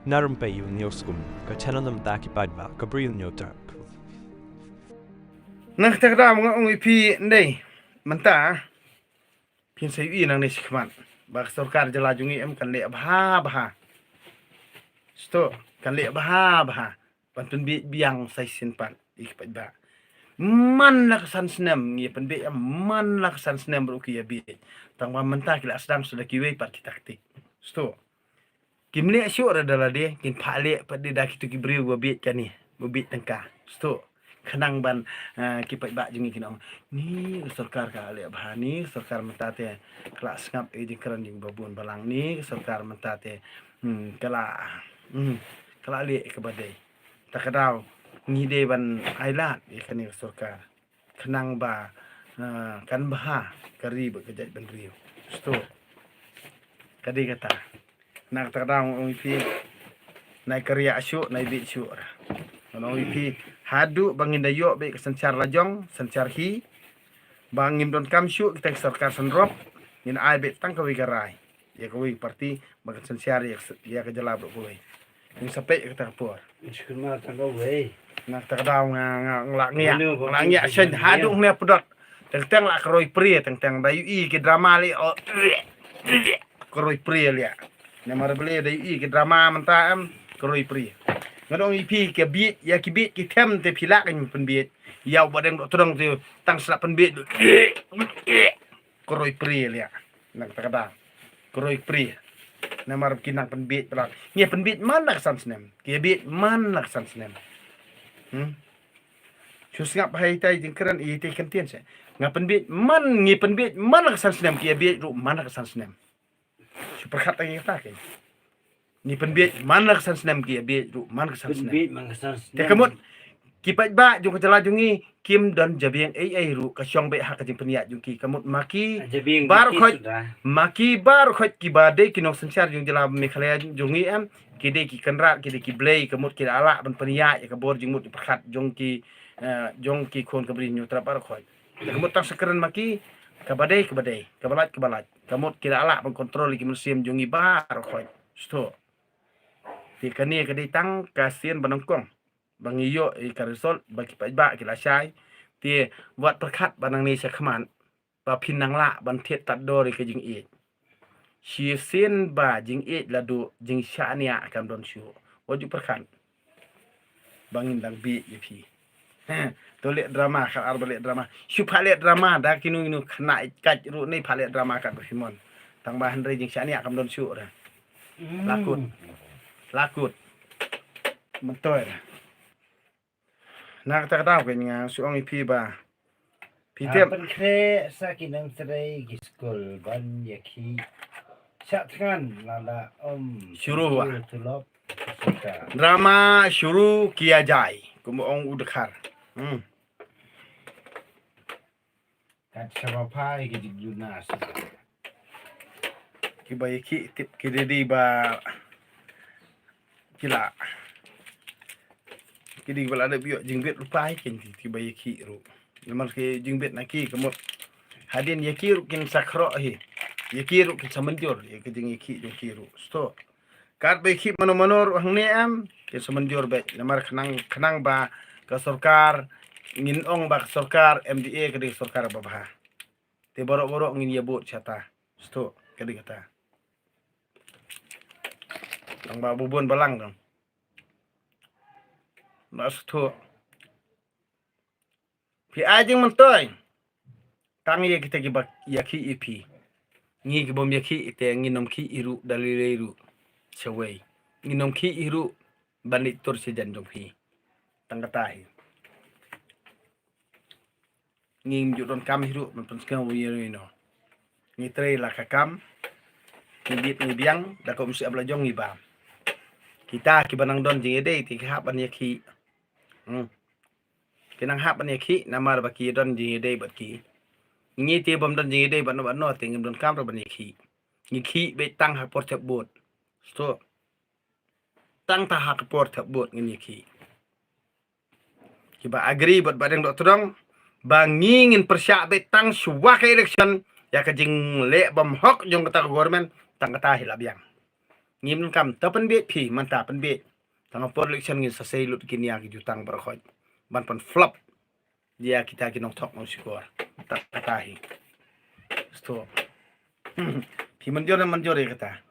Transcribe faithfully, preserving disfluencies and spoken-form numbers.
Na rympei ïa u News Kum, ka channel na mynta ki paidbah ka briew New York. Na kata ka daw nga ong ïa phi, ndei mynta phin sa ïohi nangne shakhmat ba ka sorkar jylla jong ngi em kan leh bha bha. Sto kan leh bha bha ban pynbiej biang sa shisien pat ïa ki paidbah. Man la ka san snem ngi pynbiej, man la ka san snem ruh ki ïa biej. Tang ba mynta ki la sdang sa da kiwei pat ki taktik. Sto kim leh shuh re da lade, kin phah leh pat de da kito ki briew ba biej kane, ba biej tyngka. Sto khnang ban, eh, ki paidbah jong ngi kin ong, ni ka sorkar ka leh bha, ni ka sorkar mynta te ka la sngap ïa jingkren jong babun balang, ni ka sorkar mynta te, hmm, ka la, hmm, ka la leh kaba dei. Ta ka daw ngi dei ban ai lad ïa kane ka sorkar khnang ba, eh, kan bha ka ri bad ka jaitbynriew. Sto ka dei kata. Na kata ka daw nga ong ïa phi, nai kyrïah shuh, nai biej shuh ra. Nga ong ïa phi, haduh ba ngin da ïoh beit ka synshar la jong, synshar hi, ba ngim donkam shuh kita ki sorkar synrop, ngin ai beit tang kawei ka rai ïa kawei ka parti ba kan synshar ïa ka, ïa ka jylla baroh kawei. Ngin sa peit kata ka por. Shukor ma tang kawei. Na kata ka daw nga, nga, nga la ngiah, nga la ngiah shen haduh nga pdot. Teng teng la ka roi prie, teng teng da ïohi ki drama leh, oh, ka roi prie leh. Namar balei da ïohi ki drama mynta em, ka roi prie. Nga ong ïa phi, ki biej, ïa ki biej ki them te phi lah kan pynbiej. Ïa u Bahdeng Dohtdong te tang sa pynbiej. Ka roi prie leh. Na kata ka daw ka roi prie. Namar ki nang pynbiej palat. Ngi pynbiej man la ka san snem, ki biej man la ka san snem. Hmm. Shu sngap ha ita i jingkren, ita i kyntien seh. Nga pynbiej man, ngi pynbiej man la ka san snem, ki biej ruh man la ka san snem. Shu pyrkhat ïa kata ke. Ngi pynbiej man la ka san snem, ki biej ruh man la ka san snem. Pynbiej man la ka san snem. Te ka mut ki paidbah jong ka jylla jong ngi kim don jabieng ei ei ruh, ka shong beit ha ka jingpynïaid jong ki. Ka mut ma ki baroh khoit, ma ki baroh khoit kiba dei ki nongsynshar jong jylla Meghalaya jong ngi em, ki dei ki kynrad, ki dei ki blei, ka mut ki la lah ban pynïaid ïa ka bor jingmut jingpyrkhat jong ki, eh, jong ki khun ka Bri Hynñiewtrep baroh khoit. Te ka mut tang sa kren ma ki, kaba dei kaba dei, kaba lait kaba lait. Ka mut ki la lah ban kontrol ïa ki mynsiem jong ngi baroh khoit. Sto. Te kane ka dei tang ka sien ba nyngkong ba ngi ïoh ïa ka result ba ki paidbah ki la shai. Te wat pyrkhat ba nangne shakhmat ba phin nang lah ban thied tad dor ïa ka jingïeit. Shisien ba jingïeit la duh, jingshaniah kam don shuh. Wat ju pyrkhat ba ngin dang biej ïa phi. To leh drama, kat ar ba leh drama. Shu phah leh drama da kino kino, khynnah kat ruh ne phah leh drama kat ba phi mon. Tang ba hynrei jingshaniah kam don shuh ra. Lakut. Lakut. Myntoi ra. Na kata ka daw kein nga shu ong ïa phi ba phi tip. Pynkhreh sa ki nongtrei ki skul ban ïakhih shah thngan lada ym shuru wa. Tulop. Drama shuru kiya jai, kumba ong u Dkhar. Hmm. Kat shaba phai ki jingduna sa. Kiba ïakhih tip ki dei ba ki la, ki dei ba la dep ïoh jingbit ruh phai kein ki, kiba ïakhih ruh. Namar ki jingbit na ki ka mut hadien ïakhih ruh kin sa khroh hi. Ïakhih ruh kin sa mynjur ïa ka jingïakhih jong ki ruh. Sto. Kat ba ïakhih mano mano ruh hangne em, kin sa mynjur beit. Namar khnang, khnang ba ka sorkar, ngin ong ba ka sorkar M D A ka dei sorkar ba bha. Te baroh baroh ngin ïa bud shata. Sto, ka dei kata. Tang ba bun balang dong. Ba sto. Phi ai jingmyntoi tang ïa kita kiba ïakhih ïa phi. Ngi kibym ïakhih te ngin ym khih hi ruh da lei lei ruh. Shawei. Ngin ym khih hi ruh ban leit tur sha jan jong phi. Tang kata hi. Ngim ju donkam hi ruh ban pynsngew ïa ino. Ngi trei la ka kam. Ngi bit ngi biang da ka umsyep la jong ngi bam. Kita kiba nang don jingïadei te ki hap ban ïakhih. Hmm. Ki nang hap ban ïakhih namar ba ki don jingïadei bad ki. Ngi te bym don jingïadei bad no bad no te ngim donkam ruh ban ïakhih. Ngi khih beit tang ha por thep vote. Sto. Tang ta ha ka por thep vote ngin ïakhih. Kiba agree bad Bahdeng Dohtdong ba ngi ngin pyrshah beit tang shuwa ka election ïa ka jingleh bymhok jong kata ka government, tang kata hi la biang. Ngim kam ta pynbeit phi mynta pynbeit. Tang por election ngin sa sei lut ki nia ki jutang baroh khoit ban pynflop ïa kita ki nongthok nongshukor. Ta kata hi. Sto. Phi mynjur ne mynjur ïa kata.